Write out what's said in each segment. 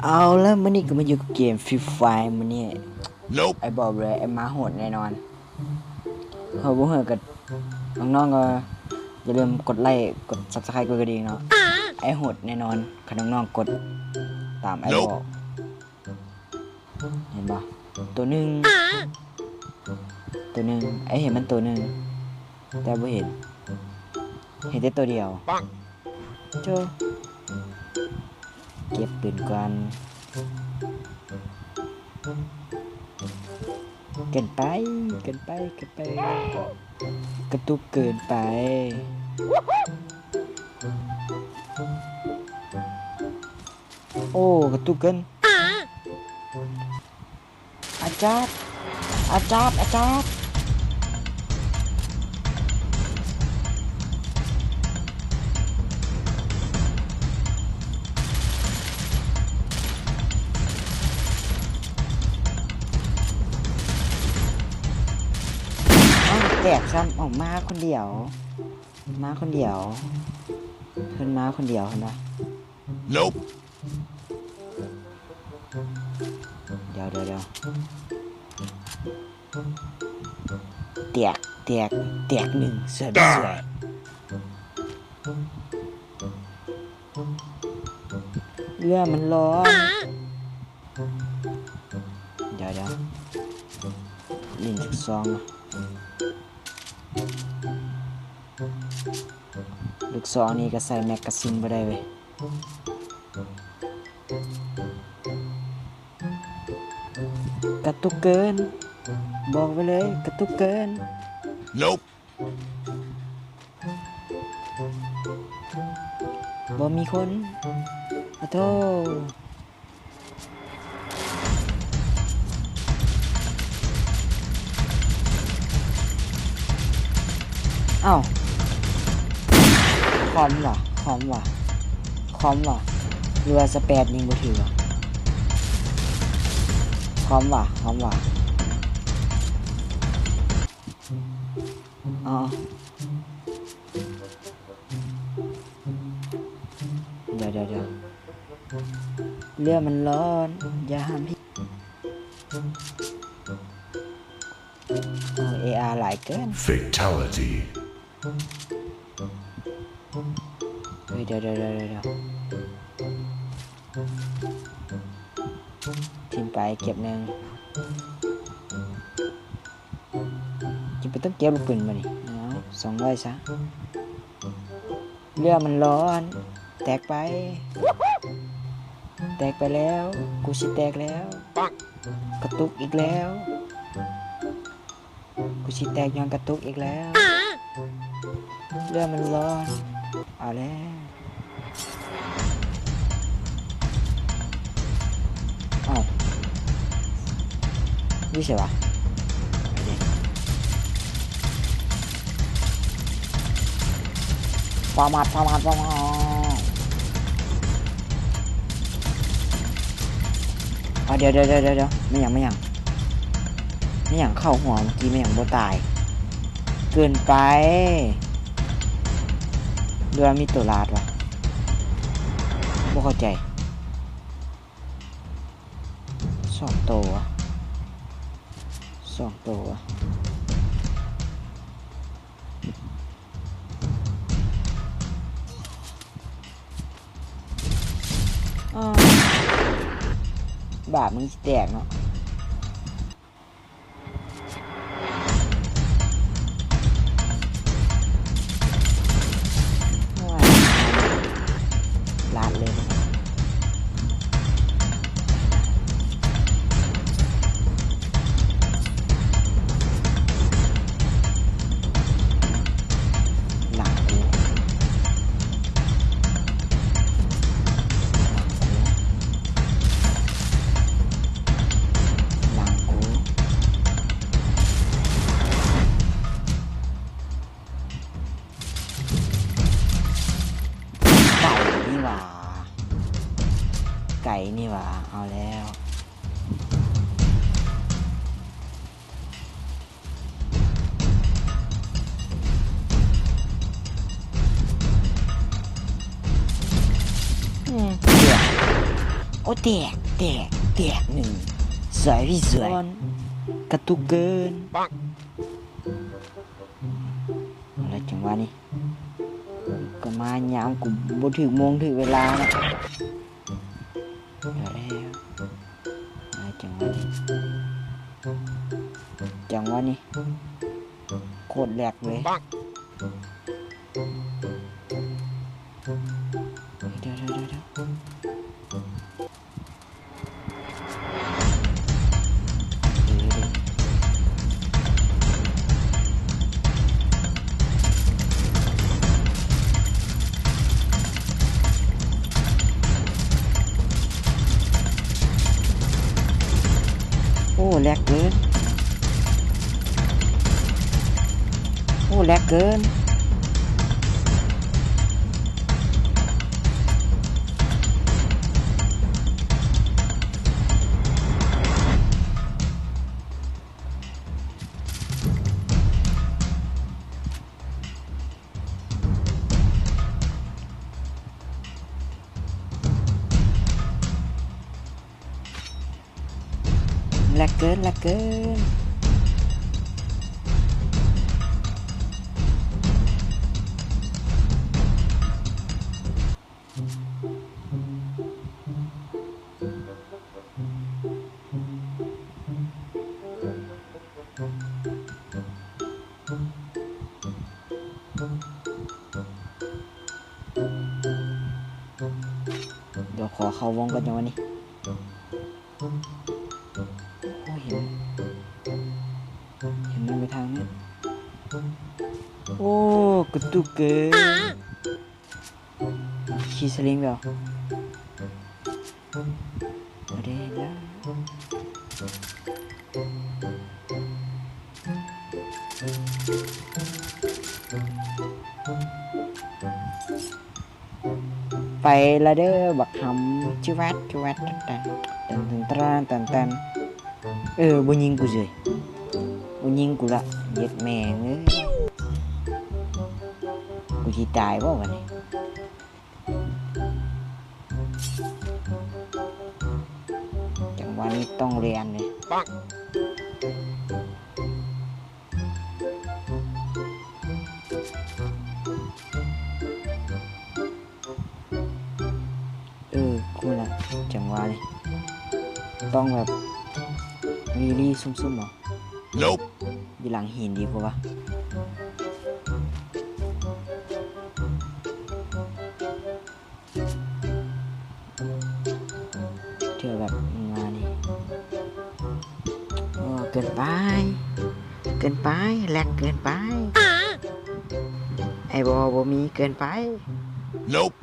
ເອົາລະ ມື້ນີ້ກໍມາຢູ່ກັບເກມ Free Fire ມື້ນີ້ Nope. ອ້າຍບອກເລີຍ ອ້າຍມາໂຫດແນ່ນອນ. ເຮົາບໍ່ຮູ້ກໍ ນ້ອງໆກໍຢ່າລືມກົດໄລ້ ກົດ Subscribe ກົດກະດິ່ງເນາະ. ອ້າຍໂຫດແນ່ນອນ ຄັນນ້ອງໆກົດຕາມອ້າຍບອກ. Nope. ເຫັນບໍ່? ໂຕໜຶ່ງ ໂຕໜຶ່ງ ອ້າຍເຫັນມັນໂຕໜຶ່ງ ແຕ່ບໍ່ເຫັນ ເຫັນແຕ່ໂຕດຽວ. ໂຈະ ເກັບປືນກ່ອນ. ເກີນໄປ ເກີນໄປ ເກີນໄປ ກະຕຸກເກີນໄປ. ໂອ້ ກະຕຸກເກີນ. ອາຈາດ ອາຈາດ ອາຈາດ. ອ້າວ ແຕກຊ້ຳ. ເອົາ ມາຄົນດຽວ ມາຄົນດຽວ ເພິ່ນມາຄົນດຽວ ເຫັນບໍ່? Nope. ດຽວ ດຽວ ດຽວ ແຕກ ແຕກ ແຕກໜຶ່ງ ສວຍ ສວຍ. ເຮືອມັນຮ້ອນ. ດຽວ ດຽວ ຫຼິ້ນລູກຊອງ. ລູກຊອງນີ້ກໍໃສ່ແມັກກາຊິນບໍ່ໄດ້ເວີຍ. ກະຕຸກເກີນ ບອກໄວ້ເລີຍ ກະຕຸກເກີນ. Nope. ບໍ່ມີຄົນ. ອະໂທ. ອ້າວ ຄອມຫວາ ຄອມຫວາ ຄອມຫວາ ຫຼືວ່າສະແປດຍິງບໍ່ຖືກຫວາ? ຄອມຫວາ ຄອມຫວາ. ອໍ ດຽວ ດຽວ ດຽວ ເຮືອມັນຮ້ອນ ຢ່າຫ້າມ. ໂອ້ ເອອາ ຫຼາຍເກີນ. Fatality. ເຮີ້ຍ ດຽວ ດຽວ ດຽວ ດຽວ ຖິ້ມໄປ ເກັບໜຶ່ງ. ຈະໄປຕ້ອງເກັບລູກປືນບາດນີ້. ເອົາ ສອງຮ້ອຍຊະ. ເຮືອມັນຮ້ອນ. ແຕກໄປ ແຕກໄປແລ້ວ. ກູຊິແຕກແລ້ວ. ກະຕຸກອີກແລ້ວ. ກູຊິແຕກຍ້ອນກະຕຸກອີກແລ້ວ. ເຮືອມັນຮ້ອນ. ເອົາແລ້ວ. ເອົ້າ ຢູ່ໃສຫວາ? ຟາມາດ ຟາມາດ ຟາມາດ. ເອົາ ດຽວ ດຽວ ດຽວ ດຽວ ແມ່ນຫຍັງ ແມ່ນຫຍັງ ແມ່ນຫຍັງເຂົ້າຫົວເມື່ອກີ້ ແມ່ນຫຍັງບໍ່ຕາຍ? ເກີນໄປ ຫຼືວ່າມີໂຕລາດຫວາ? ບໍ່ເຂົ້າໃຈ. ສອງໂຕຫວາ? ສອງໂຕຫວາ? ອ້າ ບາດມຶງຊິແຕກເນາະ. ໂອ້ຍ ລາດເລີຍ. ຫຼັງກູ ຫຼັງກູ. ໄກນີ້ຫວ່າ ໄກນີ້ຫວ່າ ເອົາແລ້ວ. ອືມ ເກືອບ. ໂອ້ ແຕກ ແຕກ ແຕກໜຶ່ງ ສວຍພີ່ສວຍ ກະຕຸກເກີນ. ແລ້ວຈັງຫວະນີ້ກະມາຍາມກູບໍ່ຖືກໂມງຖືກເວລາເນາະ. ແລ້ວ ແລ້ວ ແລ້ວຈັງຫວະນີ້ ຈັງຫວະນີ້ໂຄດແລັກເລີຍ. ດຽວ ດຽວ ດຽວ ດຽວ ໂອ້ ແລັກເກີນ ໂອ້ ແລັກເກີນ. ແລັກເກີນ ແລັກເກີນ. ດຽວຂໍເຂົ້າວົງກ່ອນຈັງຫວະນີ້. ໂອ້ ເຫັນ ເຫັນມັນໄປທາງນັ້ນ. ໂອ້ ກະຕຸກເກີນ. ຂີ່ສະລິງແລ້ວ ເອົາເດ້ ເຫັນແລ້ວ. ໄປລະເດີບັກຫຳ ຈະແວັດ ຈະແວັດ ແຕນ ແຕນ ແຕນ ແຕນ ແຕນ. ເອີ ບໍ່ຍິງກູເສີຍ ບໍ່ຍິງກູລະ ເຢັດແມ່ງເອີຍ ກູຊິຕາຍບໍ່ບາດນີ້? ຈັງຫວະນີ້ຕ້ອງແລ່ນເດ້. ເອີ ກູລະ ຈັງຫວະນີ້ຕ້ອງແບບລີລີຊຸ່ມໆ ເອົາ Nope ຢູ່ຫຼັງຫີນດີກວ່າວະ. ເທື່ອແບບມັນມານີ້ ໂອ້ ເກີນໄປ ເກີນໄປ ແລັກເກີນໄປ ໄອວໍບໍ່ມີ ເກີນໄປ. Nope.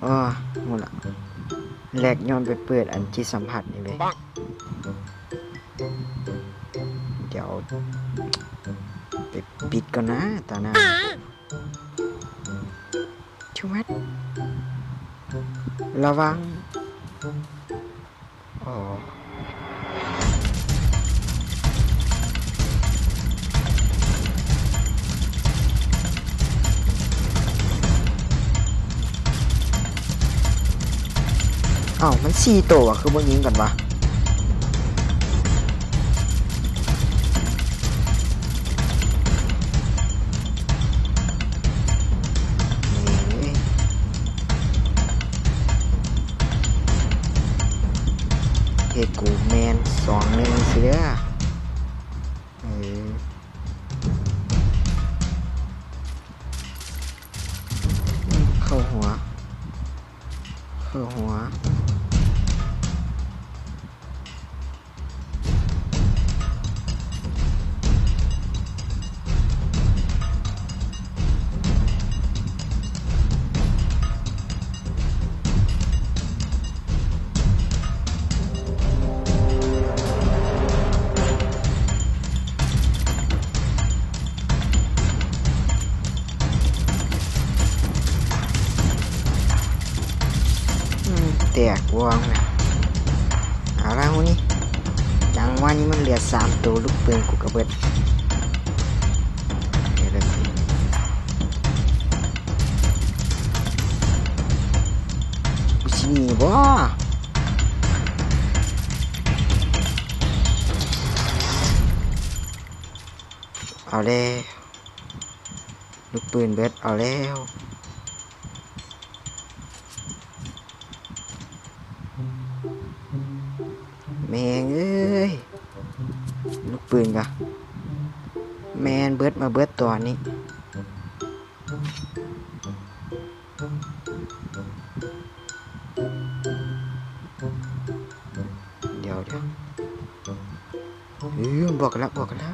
ອໍ ຮູ້ລະ ແລັກຍ້ອນໄປເປີດອັນຈິດສຳຜັດນີ້ເວີຍ. ດຽວໄປປິດກ່ອນນະ ຕາໜ້າ ຈະແວັດ ລະວັງ. ອໍ ອ້າວ ມັນສີ່ໂຕຫວະ ຄືບໍ່ຍິງກັນຫວະ? ເຮັດກູແມ່ນສອງໜຶ່ງຊິເດີ. ເອີ ເຂົ້າຫົວ ເຂົ້າຫົວ. ອືມ ແຕກວອງແລ້ວ ເອົາລະ. ນີ້ ຈັງຫວະນີ້ມັນເຫຼືອສາມໂຕ ລູກປືນກູກະເບິດ ກູຊິໜີບໍ່? ເອົາແລ້ວ ລູກປືນເບິດ ເອົາແລ້ວ ແມ່ງເອີຍ ລູກປືນກະແມ່ນເບິດມາເບິດຕອນນີ້ ດຽວໆ ເອີ ບວກກັນລະ ບວກກັນລະ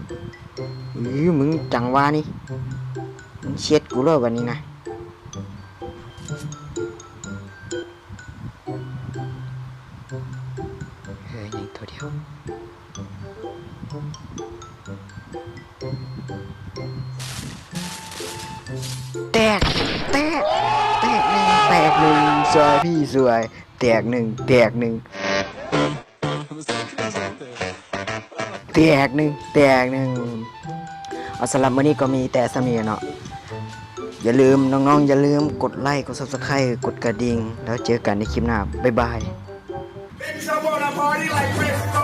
ເອີ ມຶງ ຈັງຫວະນີ້ ມຶງເຊັດກູໂລດບາດນີ້ນະ ເອີ ຍັງໂຕດຽວ ແຕກ ແຕກ ແຕກໜຶ່ງ ແຕກໜຶ່ງ ຊ່ວຍ ພີ່ຊ່ວຍ ແຕກໜຶ່ງ ແຕກໜຶ່ງ ແຕກໜຶ່ງ ແຕກໜຶ່ງ ເອົາ ສຳລັບມື້ນີ້ກໍມີແຕ່ສ່ຳນີ້ເນາະ ຢ່າລືມ ນ້ອງໆ ຢ່າລືມກົດໄລ ກົດ Subscribe ກົດກະດິ່ງ ແລ້ວເຈີກັນໃນຄລິບໜ້າ ບາຍບາຍ. Bitch, I wanna party like Chris.